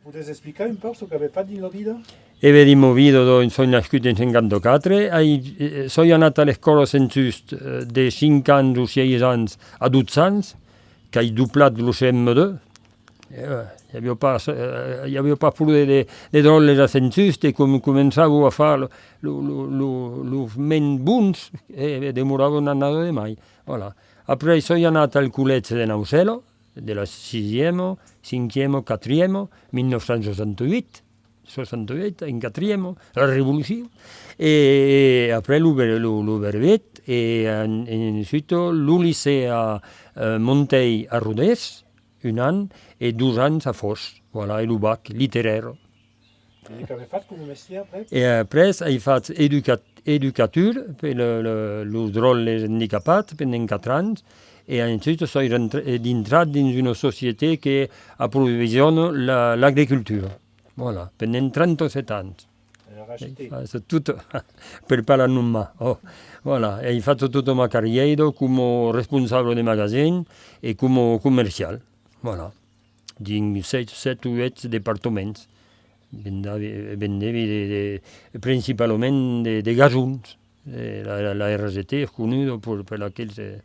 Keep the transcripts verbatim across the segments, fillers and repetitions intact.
Podètz explicar un pauc çò qu'avètz fach dins la vida? E ben, dins ma vida, donc, soi nascut en cinquanta-quatre, ai, eh, soi anat a l'escòla Sent Just, eh, de cinc ans o sièis ans a dotze ans, qu'ai doblat lo C M deux. E, eh, i aviá pas, eh, i aviá pas pro de, de, de dròlles a Sent Just e com, començava a far lo, lo, lo, lo, los mens bons, e, e demorava una annada de mai. Voilà. Après, soi anat al collègi de Naucèla, de la sixième, cinquième, quatrième, mil nòu cents soixante-huit, soixante-huit, en quatrième, la Revolucion, e après lo bre-, lo, lo brevet, e en, ensuite lo licèu a, eh, Montelh a Rodés, un an, e dos ans a Fòs, voilà, e lo bac literaire. E qu'avètz fach coma mestièr après? E après, ai fach educat-, educatur per le, le, los dròlles andicapats pendent quatre ans, e ensuite soi rentre-, eh, dintrat dins una societat que aprovisiona la, l'agricultura. Voilà, pendent trenta-sèt ans. E la R A G T? Ai fach tot, per pas la nommar. Oh. Voilà, e ai fach tota ma carrièira coma responsable de magasin e coma comercial. Voilà. Dins sèt, sèt o uèch departaments. Vendavi, vendevi de, de, principalament de, de gasons. Eh, la, la, la R A G T es conuda per, per aquels, eh,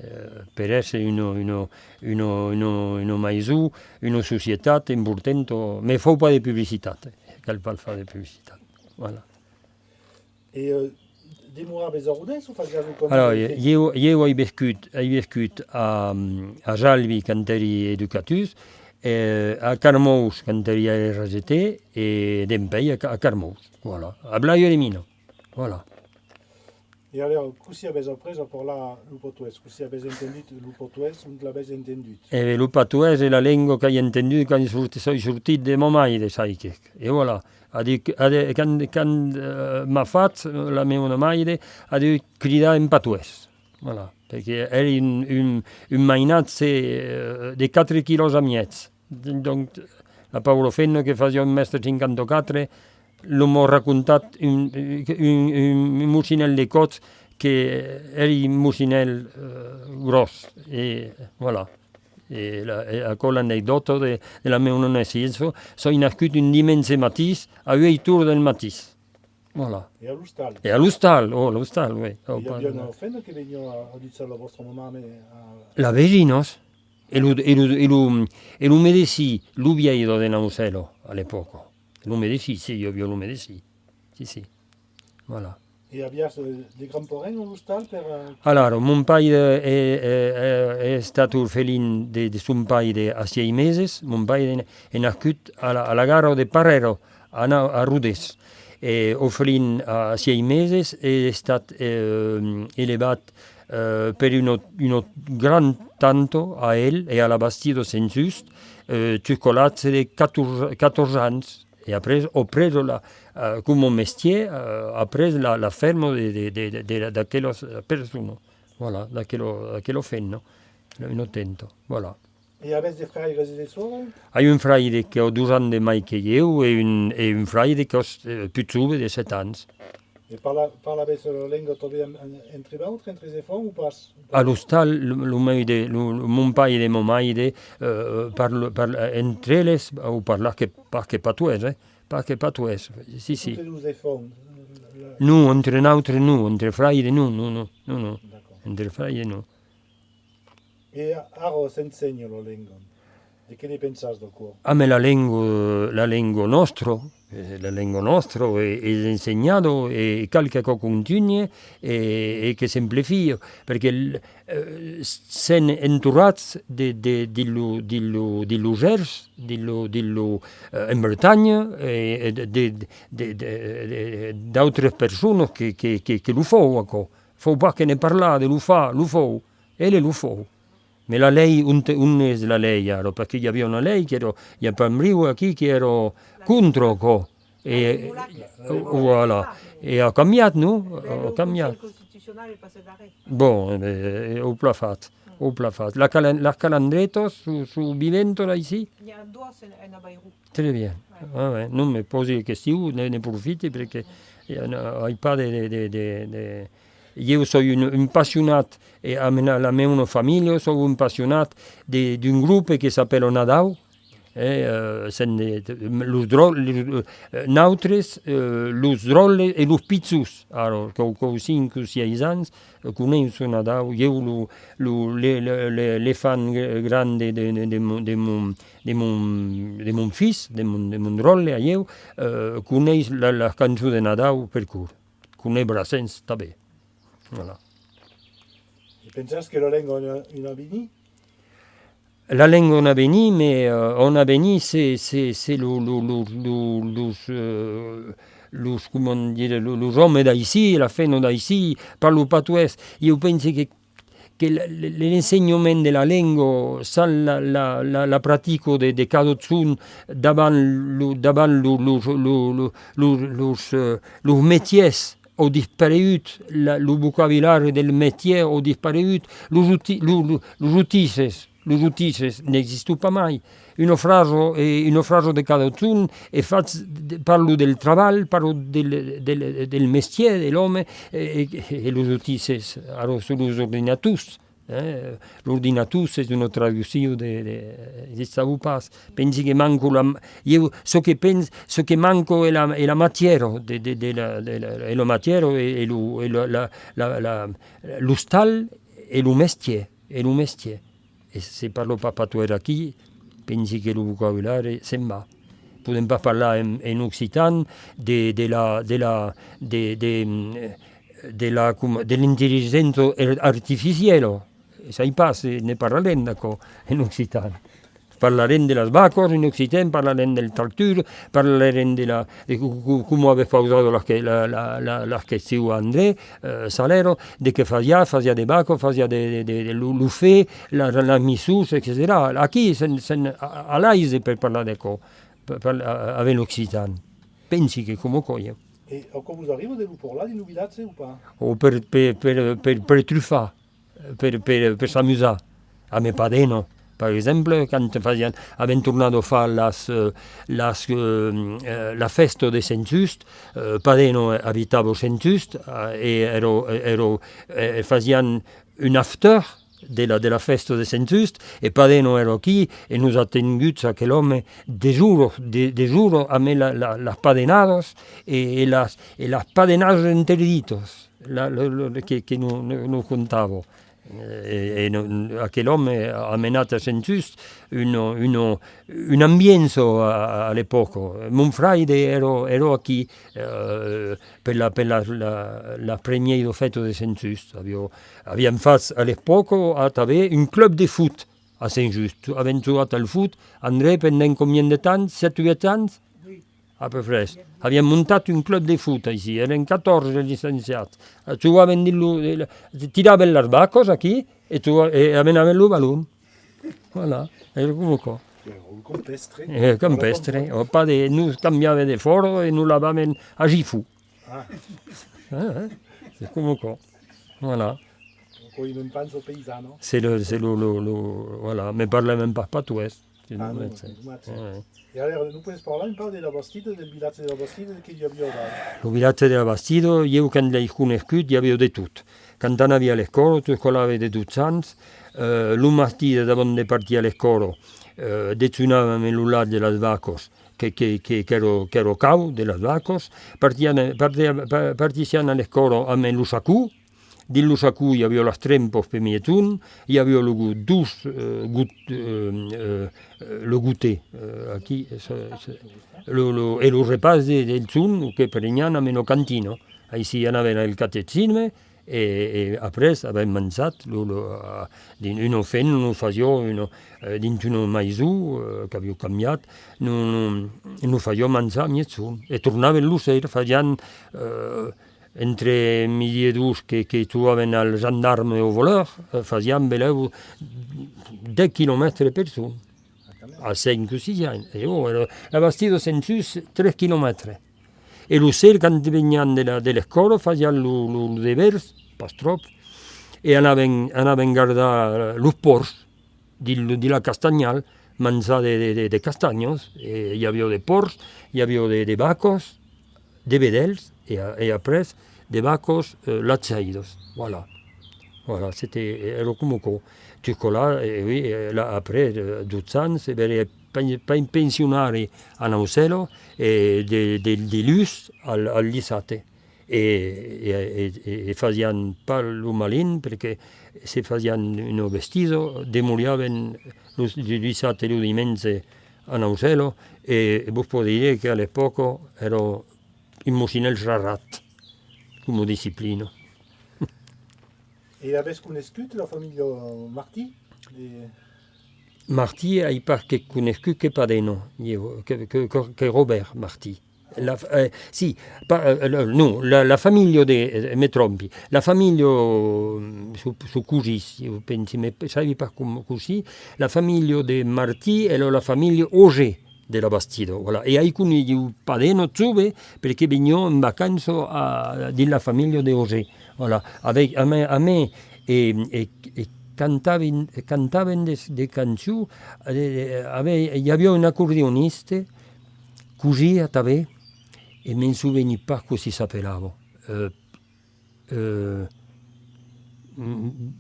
eh, per èsser una, una, una, una, una maison, una societat importanta, mès fau pas de publicitat, eh, cal pas far de publicitat. Voilà. E, eh, demoraves a Rodés o fasiás lo camin? Alors, de ieu, ieu ai vescut, ai vescut a, a Jalvi quand èri educatus, eh, a Carmauç quand èri a R A G T, e dempuèi a Ca-, a Carmauç, voilà, a Blaia de Mina, voilà. E alèra, cossí avètz aprés a parlar lo patoès? Cossí avètz entendut lo patoès? Ont l'avètz entendut? E ben, lo patoès es la lenga qu'ai entendut quand sorti-, soi sortit de ma maire, sai que. E voilà. A dit, a dit, quand, quand, eh, m'a fach, la meuna maire, a dit cridar en patoès. Voilà. Perque èri un, un, un mainatge, eh, de quatre quilòs e mièg. Donc, la paura femna que fasiá un mètre cinquanta-quatre, lo m'a racontat un, un, un, un mocinèl de còps que èri un mocinèl, eh, gròs. E voilà. E la, e aquò l'anecdòta de, de la meuna naissença. Soi nascut un dimenge matin, a uèit oras del matin. Voilà. E a l'ostal? E a l'ostal, oh, a l'ostal, oui. Oh, e i aviá pas una femna que veniá a, a duchar la vòstra mamà, mès a... Las vesinas. E lo, e lo, e lo, e lo medecin, lo vièlh de Naucèla, a l'epòca. Lo medecin, si, i aviá lo medecin. Si, si. Voilà. E aviás, eh, de grands-parents a l'ostal per, eh... Alara, mon paire es, es, es estat orfelin de, de son paire a sièis meses. Mon paire es nascut a la, a la gara de Parèra, a Na-, a Rodés. E orfelin a sièis meses, es estat, eh, elevat, eh, per una, una grand tanta a el e a la Bastida Sent Just, eh, jusc'a l'atge de catorze, catorze ans. E après, après la, eh, coma mestièr, eh, après la, la fèrma de, de, de, de, d'aquelas personas. Voilà, d'aquela, d'aquela femna, una tenta. Voilà. E avètz de fraires e de sòrres? Ai un fraire qu'a dos ans de mai que ieu e un, e un fraire qu'a, eh, pus jove de sèt ans. E parla-, parlavètz la lenga tanben en, en, entre vautres, entre enfants, o pas? A l'ostal, lo, lo mai de, lo, lo, mon paire e ma maire, eh, parla, parla, entre eles, o parla que, pas que patoès, eh? Pas que patoès, si, si. Entre los enfants, la... Non, entre nautres, non, entre fraires, non, non, non, non, non. D'acòrd. Entre fraires, non. E ara s'ensenha la lenga. De qué ne pensas d'aquò? Ah, mès la lenga, la lenga nòstra, eh, la lenga nòstra es, es ensenhada e cal qu'aquò contunhe e, e que s'amplifie, perque l-, eh, sèm entorats de, de, de lo, de lo, de los èrs, de lo, de lo, eh, en Bretanha, e, e de, de, de, de, de, d'autras personas que, que, que, que lo fau, aquò. Fau pas que ne parlar de lo far, lo fau. Eles lo fau. Mès la lei, ont, ont es la lei ara? Perque i aviá una lei qu'èra, i a pas un briu aquí qu'èra contra aquò. E, voilà. E a cambiat, non? A cambiat. Bon, e ben, au plan fach, au plan fach. La calan-, las calandretas son, son viventas aicí? N'i a doas en, en Avairon. Très bien. Ouais. Ah ouais. Non, me pòsi de questions, ne, ne profiti, perque, eh, ai pas de, de, de, de, de, ieu soi un, un passionat, e amb la, la meuna familha, soi un passionat de, d'un grop que s'apèla Nadau, eh, eh, sèm de, de, los drò-, los, eh, nautres, eh, los dròlles e los pichons, ara, qu'an, qu'an cinc o sièis ans, eh, coneisson Nadau. Ieu, lo, lo, le-, le-, le-, l'enfant gr-, grand de, de, de, de mon, de mon, de mon, de mon filh, de mon, de mon dròlle, a ieu, eh, coneis la, la cançon de Nadau per còr. Coneis Brassens tanben. Voilà. E pensas que la lenga a un, un avenir? La lenga a un avenir, mès, eh, a un avenir se, se, se lo, lo, lo, lo, los, eh, los, comment dire, lo, los òmes d'aicí e la femna d'aicí parlan patoès. Ieu pensi que, que l-, l-, l'ensenhament de la lenga, sans la, la, la, la practica de, de cada jorn davant lo, davant lo, los, lo, lo, los, los, eh, los mestièrs, an disparegut, la, lo vocabulari del mestièr an disparegut, los uti-, lo, lo, los utisses, los utisses n'existon pas mai. Una frasa, eh, una frasa de cada jorn e fach de, parla del trabalh, parla del, del, del mestièr de l'òme, e, e, e los utisses, ara son los ordinators. Eh, l'ordinator, es una traduccion de, de, de, sabi pas. Pensi que manca la, ieu, çò que pens-, çò que manca es la, es la matièra de, de, de la, de la, e la matièra e, e lo, e la, la, la, la, l'ostal e lo mestièr, e lo mestièr. E se parla pas patoès aquí, pensi que lo vocabulari se'n va. Podèm pas parlar en, en occitan de, de la, de la, de, de, de la, com, de l'intelligéncia ar-, artificiala. Sai pas se ne parlarem d'aquò en occitan. Parlarem de las vacas en occitan, parlarem del tractor, parlarem de la, de co-, co-, coma avètz pausat la que-, la, la, la, la question a André, eh, Salero, de qué fasiá, fasiá de vacas, fasiá de, de, de, de lo, lo fen, la, la, las missons, etcetèra. Aquí, sèm, sèm a, a l'aise per parlar d'aquò, per, per, a, a, avèm l'occitan. Pensi que coma aquò, ieu. E aquò vos arriba de lo parlar dins lo vilatge o pas? O per, per, per, per, per trufar. Per, per, per s'amusar. Amé Padena, per exemple, quand fasián, avèm tornat a far las, eh, las, eh, eh, la fèsta de Sent Just, eh, Padena abitava Sent Just, eh, e èra, èra, eh, fasián un after de la, de la fèsta de Sent Just, e Padena èra aquí, e nos a tenguts aquel òme de jour, de, de jour, amé la, la, las padenadas e, e las, e las padenadas interditas. La, lo, lo, lo que, que nos, nos, nos contava. E, e no, aquel òme a menat a Sent Just una, una, una ambiança a, a l'epòca. Mon fraire èra, èra aquí, eh, per la, per la, la, la premièira fèsta de Sent Just. Aviá, aviam fach a l'epòca, a, tanben un club de foot a Sent Just. Avèm jogat al foot, André, pendent combien de temps? Sèt, uèch ans? À peu près. Aviam montat un club de foot aicí, èrem catòrze licenciats. Eh, jogàvem dins lo, de la, tiravèm las vacas aquí e jo-, e amenàvem lo balon. Voilà, èra coma aquò. Un campèstre. Eh, campèstre, o pas de, nos cambiàvem de fòra e nos lavàvem a Gifo. Ah. Eh, eh, es coma aquò. Voilà. Aquò, una enfança païsana. C'est le, c'est le, le, le, voilà, me parlàvem pas patoès. Ah, non, domatge. E alèra, nos podètz parlar un pauc de la Bastida, del vilatge de la Bastida, de qué i aviá là? Lo vilatge de la Bastida, ieu quand l'ai conescut, i aviá de tot. Quand anavi a l'escòla, tu escolavi de dotze ans, eh, lo matin, davant de partir a l'escòla, eh, dejunàvem lo lach de las vacas, que, que, que, qu'èra, qu'èra caud de las vacas, partian, partia-, pa-, partissiam a l'escòla amb lo sacon, dins lo sacon i aviá las trempas per miègjorn, i aviá lo go-, dos, eh, got-, eh, eh, lo goûter, eh, aquí, se, se, lo, lo, e lo repàs de, del jorn, que preniam amb una cantina. Aicí anàvem al catecisme, e, e après, avèm manjat lo, lo, a, dins una femna nos fasiá una, eh, dins una maison, eh, qu'aviá cambiat, nos, nos, nos fasiá manjar a miègjorn. E tornàvem lo ser, fasiam, eh, entre midi e dos que, que trobàvem al gendarme o voleur, eh, fasiam belèu dètz quilomètres per jorn, a cinc o sièis ans. E, ò, èra, la Bastida Sent Just, tres quilomètres. E lo ser, quand veniam de la, de l'escòla, fasiam lo, lo, lo devèrs, pas tròp, e anàvem, anàvem gardar los pòrcs dins lo, dins la castanhal, manjar de, de, de, de castanhas, e i aviá de pòrcs, i aviá de, de vacas, de vedèls, e a-, e après, de vacas, eh, lachèiras, voilà. Voilà, c'était, èra coma aquò. Jusque là, e oui, e là, après, eh, dotze ans, e ben, pen-, pen-, pensionari a Naucèla e de, de diluns al, al dissabte. E, e, e, e fasián pas lo malin, perque se fasián una bestisa, demoriavan lo, lo dissabte e lo dimenge a Naucèla, e, e vos pòdi dire que a l'epòca èra un mocinèl sarrat coma disciplina. E avètz conescut la familha Martí? De... Martí, ai pas que conescut que Padeno, ieu, que, que, que, que Robert Martí. La f-, eh, si, pa-, eh, la, non, la, la familha de, eh, me trompi, la familha, mm, son, son cosins, ieu pensi, me sabi pas com, cossí, la familha de Martí e la, la familha Auger de la Bastida, voilà. E ai conegut Padeno jove, perque veniá en vacança a, dins la familha de Auger, voilà. Avec, a me, a me, e, e, e cantavan, cantavan de, de cançons, e, e, ave-, i aviá un acordeonista, cosia tanben, e me'n soveni pas cossí s'apelava. Eh, eh, mm,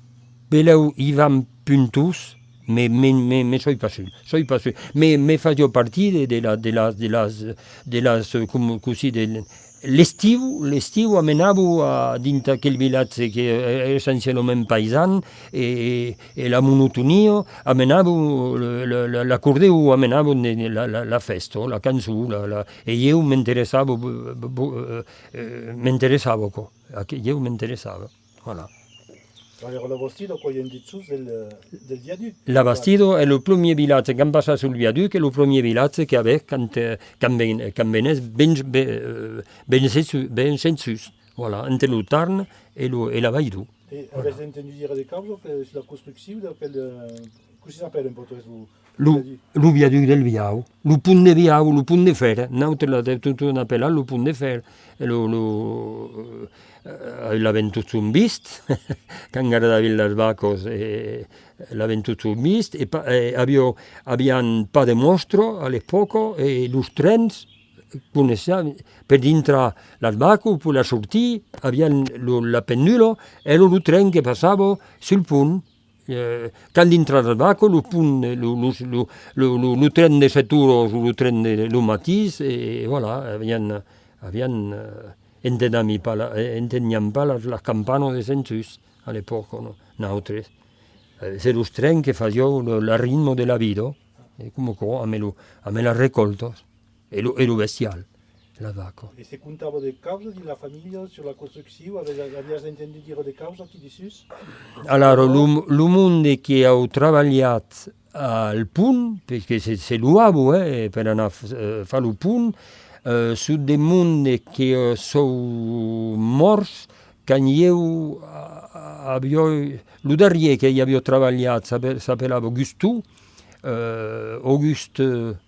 belèu Ivan Puntós, me, me, me, me soi pas sûr, soi pas sûr. Me, me fasiá partir de, de la, de las, de las, de las, eh, com, cossí, de l'estiu, l'estiu amenava a, dins aquel vilatge que, eh, essencialament paisan, e, e, e la monotonia amenava, le, le, le, l'acordeu amenava ne, ne, la, la, la fèsta, la cançon, la, la, e ieu m'interessava, bo-, bo-, bo-, eh, eh, m'interessava aquò. Aqu-, ieu m'interessava. Voilà. Alèra, la Bastida, aquò es en dessús del, del viaduc. La Bastida es lo premier vilatge, quand passas sul viaduc, es lo premier vilatge que avètz quand, eh, quand ven-, quand venètz ben, ben, eh, ben, ben, ben sus, voilà, entre lo Tarn e lo, e la Vaidó. E avètz entendut dire de causas per, sus la construccion d'aquel, eh, cossí s'apèla un pauc lo, lo, lo viaduc? Lo viaduc del Viaur, lo pont de Viaur, lo pont de fèr, nautres l'avèm totjorn apelat lo pont de fèr, e lo, lo, eh, l'avèm totjorn vist, quand gardàvem las vacas, e l'avèm totjorn vist, e pa-, e aviá, avián pas de mòstra a l'epòca, e los trens, coneissián, per dintrar las vacas o per las sortir, avián lo, la pendula, èra lo tren que passava sul pont. Eh, quand dintras las vacas, lo pont, lo, lo, lo, lo, lo, lo tren de sèt oras o lo tren de, lo matin, e, e voilà, avián, avián, eh, enteniam pas la, eh, enteniam pas las, las campanas de Sent Just a l'epòca, non? Nautres. Eh, se los trens que fasián lo, la ritme de la vida, e coma aquò, amb lo, amb las recòltas. E lo, e lo bestial, la vaca. E se contava de causas dins la familha sus la construccion? Aviás, aviás entendut dire de causas aquí dessús? Alara, lo, lo monde que an trabalhat al pont, perque se, se loava, eh, per anar f-, eh, far lo pont, eh, son de monde que, eh, son mòrts quand ieu, a-, a-, aviá, lo darrièr que i aviá trabalhat s'ape-, s'apelava Guston, eh, Auguste, eh,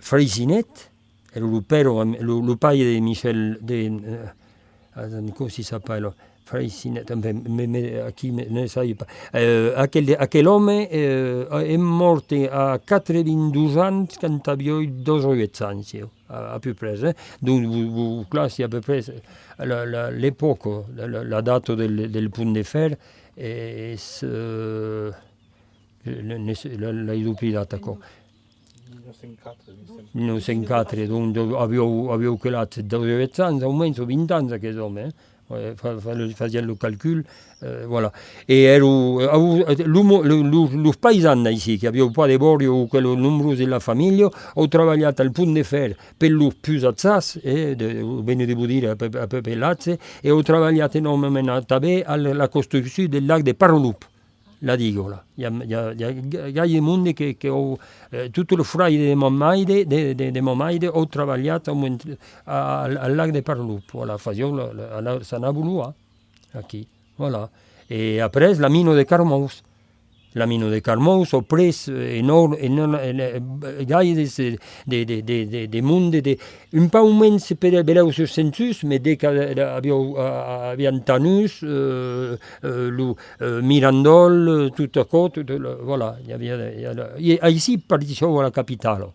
Freycinet, èra lo pèra, lo, lo paire de Michel, de, eh, atam, cossí s'apèla? Freycinet, enfin, me, me, aquí me, ne sabi pas. Eh, aquel, aquel òme, eh, es mòrt a quatre-vint-dos ans, quand aviá dètz-a-uèch ans, ieu, à, à peu près, eh. Donc, vos, vos, clar, si à peu près, la, la, l'epòca, la, la, la data del, del pont de fèr, eh, es, eh, Ne, ne, la, l'ai doblidat, aquò. Mil nòu cents quatre, mil nòu cents quatre, donc, aviá, aviá quel atge? Dètz-a-uèch ans, au mens, o vint ans, aquel òme, eh? Eh, fa, fa, fasián lo calcul, eh, voilà. E èra, eh, lo mo-, lo, lo, los paisans d'aicí, que avián pas de bòria o que lo nombrós de la familha, an trabalhat al pont de fèr per los pus atjats, eh, de, veni de vos dire, a peu, a peu près l'atge, e an trabalhat enormament tanben a la, la construccion del lac de Parlop. La diga, là. I a, i a, i a ga-, gaire monde que, que an, eh, tot lo fraire de mon maire, de, de, de mon maire, an trabalhat au mens a, a, al lac de Parlop. Voilà, fasián la, la, la, s'anavan loar, aquí. Voilà. E après, la mina de Carmauç. La mina de Carmauç, après, eh, enòr-, enòr-, en, eh, gaire de, de, de, de, de, de monde, de, un pauc mens per, belèu sus Sent Just, mès de que, eh, aviá, a-, avián Tanús, eh, eh, lo, eh, Mirandòl, eh, tot aquò, tot, eh, voilà, i aviá, i a-, i, aicí partissián a la capitala,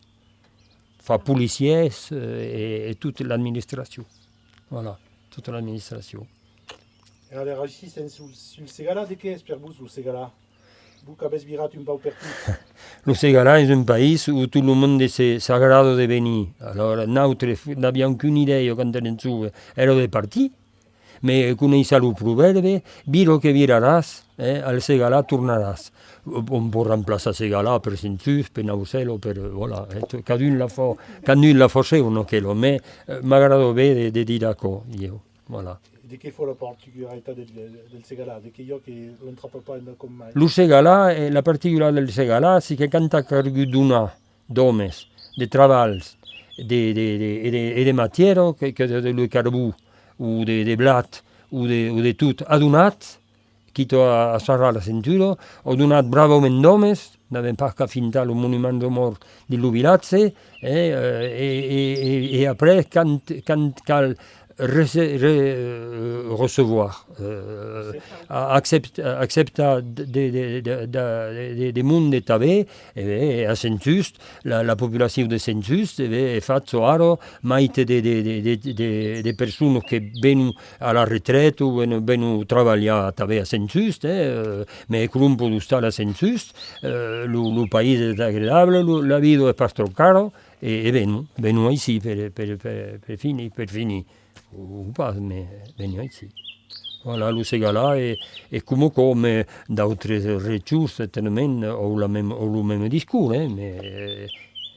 far policièrs, eh, e, e tota l'administracion. Voilà, tota l'administracion. E alèra, aicí, sèm sul, sul Segalar, de qué es per vos lo Segalar? Vos qu'avètz virat un pauc pertot. Lo Segalar es un país ont tot lo monde se, s'agrada de venir. Alòrs, nautres, f-, n'aviam qu'una idèia quand èrem joves, èra de partir. Mès coneissatz lo provèrbi, vira que viraràs, eh, al Segalar tornaràs. Òm pòt remplaçar Segalar per Sent Just, per Naucèla, per, voilà, eh, t-, cadun la fa, cadun la fa seuna, aquela, mès, eh, m'agrada ben de, de dire aquò, ieu, voilà. De qué fa la particularitat del, del, del Segalar? De qué i a que l'on trapa pas endacòm mai? Lo Segalar, eh, la particularitat del Segalar, es que quand a calgut donar d'òmes, de trabalhs, de, de, de, e de, e de matièra, que, que de, de, de carbon, o de, de blat, o de, o de tot, a donat, quita a, a sarrar la cintura, a donat bravament d'òmes, n'avèm pas qu'a fintar lo monument de mòrt dins lo vilatge, eh, eh, e, e, e, e après, quand, quand cal rece-, re-, eh, recevoir, eh, a-, accept-, acceptar de, de, de, de, de, de, de monde tanben, e ben, a Sent Just, la, la populacion de Sent Just, e ben, e fa çò ara, maites de, de, de, de, de, de personas que venon a la retreta o venon, venon trabalhar tanben a Sent Just, eh, eh, mès que l'on pòt estar a Sent Just, eh, lo, lo país es agradable, lo, la vida es pas tròp cara, e, e venon, venon aicí per, per, per, per finir, per finir. O pas, mès veni aicí. Voilà, lo Segalar es, es coma aquò, mès d'autres regions, certainament, an la mem-, an lo mème discors, eh, mès, eh,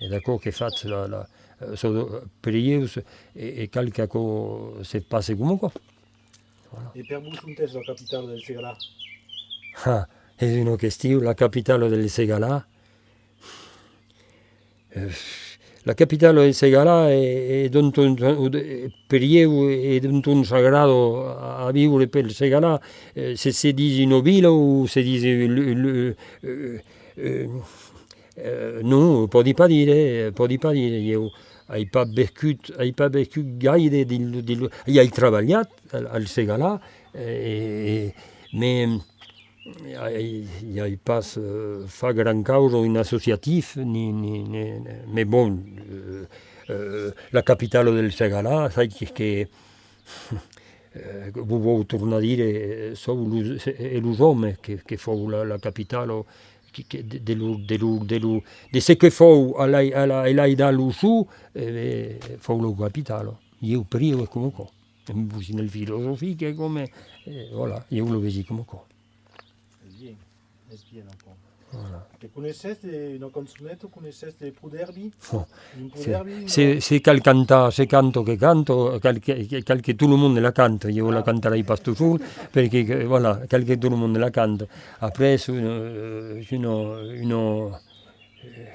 es d'aquò que fach la, la, eh, çò de, per ieu, e, e cal qu'aquò se passe coma aquò. Voilà. E per vos, ont es la capitala del Segalar? Ah, es una question, la capitala del Segalar. Eh, la capitala del Segalar es, es dont on, on, per ieu, es dont on s'agrada a, a viure pel Segalar. Eh, se se ditz una vila o se ditz, eh, le, le, eh, eh, eh, non, pòdi pas dire, pòdi pas dire, ieu ai pas vescut, ai pas vescut gaire dins lo, dins lo, i ai trabalhat al, al Segalar, eh, e, e, mès, I ai, i ai pas, eh, fach grand causa en associatif, ni, ni, ni, ni, mès bon, eh, eh, la capitala del Segalar, sai que, que, eh, vos vau tornar dire, eh, son los, e los òmes que, que fan la, la capitala, que, que de, de lo, de lo, de lo, de ce que fan a l'ai-, a la, a l'aidar lo sou, eh, fan la capitala. Ieu, per ieu, es coma aquò. Vos en el filosofic, eh, coma, eh, voilà, ieu lo vesi coma aquò. Es bien, es bien aquò. Voilà. E coneissètz de, una cançoneta, coneissètz de provèrbi? Oh, un provèrbi, se, se cal cantar, se canta que canto, cal que, que, cal que tot lo monde la canta, ieu la cantarai pas tot sol, perque, que, voilà, cal que tot lo monde la canta. Après, una, eh, una, una, eh,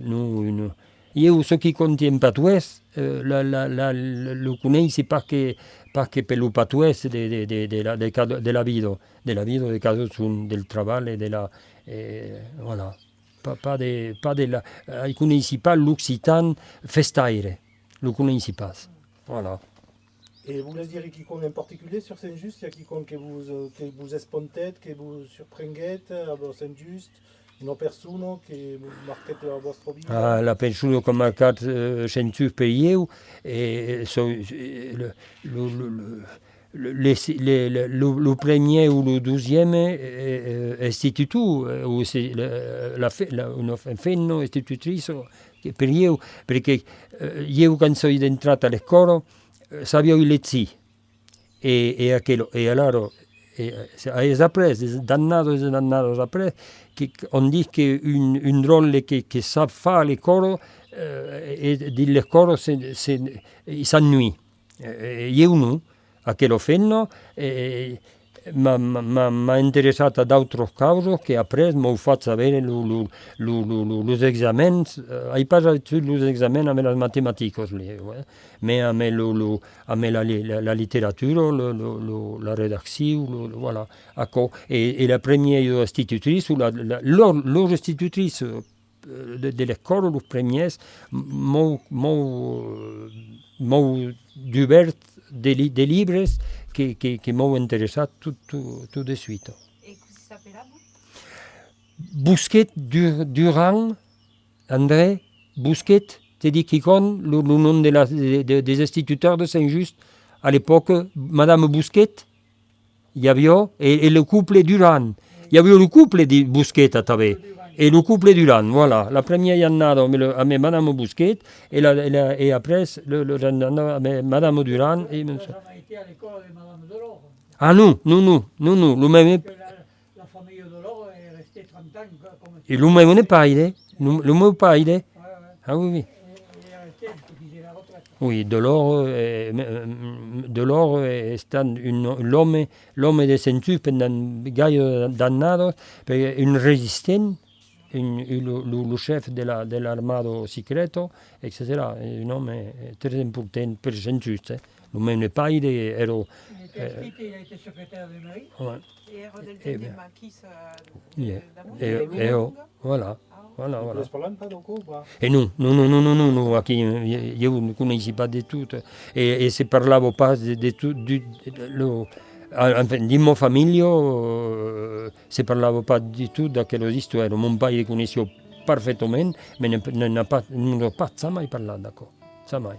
non, una, ieu, çò qui conti en patoès, eh, la, la, la, lo coneissi pas que, pas que per lo patoès de, de, de, de la, de cada, de la vida, de la vida de cada jorn, del trabalh e de la, eh, voilà. Pas, pas de, pas de la, eh, coneissi pas l'occitan festaire, lo coneissi pas. Voilà. E volètz dire quicòm en particulièr sur Sent Just? I a quicòm que vos, eh, que vos espantèt, que vos surprenguèt, eh, a Sent Just? Una persona que marquèt la vòstra vida? Ah, la persona qu'a marcat, eh, Sent Just per ieu, eh, so, eh, lo, lo, lo, lo, le, le, le, lo, lo premier o lo deuxième, eh, eh, institutor, eh, o se, la, la fe-, la, una fe-, femna institutrice, que per ieu, perque, eh, ieu, quand soi dentrat a l'escòla, eh, sabiái legir. E, e aquelo, e alara, e, es après, es d'annadas e d'annadas après, que, que on ditz que un, un dròlle que, que sap far l'escòla, eh, e dins l'escòla se, se, i s'ennuia. E, e ieu non. Aquela femna, eh, m'a, m'a, m'a, m'a interessat a d'autras causas que après m'an fach aver lo, lo, lo, lo, lo, los examens. Eh, ai pas agut los examens amb las matematicas, ieu, eh, mès amb lo, lo, amb la li-, la, la literatura, lo, lo, lo, la redaccion, lo, lo, voilà, aquò. E, e la premièra institutrice, o la, la, lor, lor institutrice, eh, de, de l'escòla, los premièrs, m'an, m'an, m'an dubèrt de li-, de libres que, que, que m'an interessat tot, tot, tot de suite. E cossí s'apelava? Bosquet, Dur-, Durand, André Bosquet, te ditz quicòm, lo, lo nom de la, de, de, des instituteurs de Sent Just a l'epòca, Madame Bosquet, i aviá, e, e lo couple Durand, I aviá lo cople de Bosquet atanben, e lo cople Durand, voilà, la premiera annada amb, le, amb Madame Bosquet, e, la, e, la, e après, le, le, l'annada amb Madame Durand, e... Ah non, non, non, non, non, lo mème... E lo mème paire, lo, lo meu paire. Ah oui, oui. Oui, Delors, eh, m-, m-, Delors, eh, estant un, l'òme, l'òme de Sent Just pendent gaire d'annadas, perque un resistent, un, un, lo, lo, lo chef de la, de l'armada secrèta, etcetèra. Un òme, eh, très important per Sent Just, eh. Lo mème paire èra, eh, ouais. E èra del temps de maquis, eh, de, e, d'Amont, e, de e, Montmanga? Voilà, voilà, voilà. Eles parlan pas d'aquò, pas? E non, non, non, non, non, non, non, aquí, eh, ieu ne coneissi pas de tot, eh, e, e se parlava pas de, de tot, du, de, lo, a-, enfin, dins ma familha, eh, se parlava pas de tot d'aquelas istòrias. Mon paire coneissiá parfetament, mas ne, ne, n'a pas, non a pas jamai parlat d'aquò, jamai.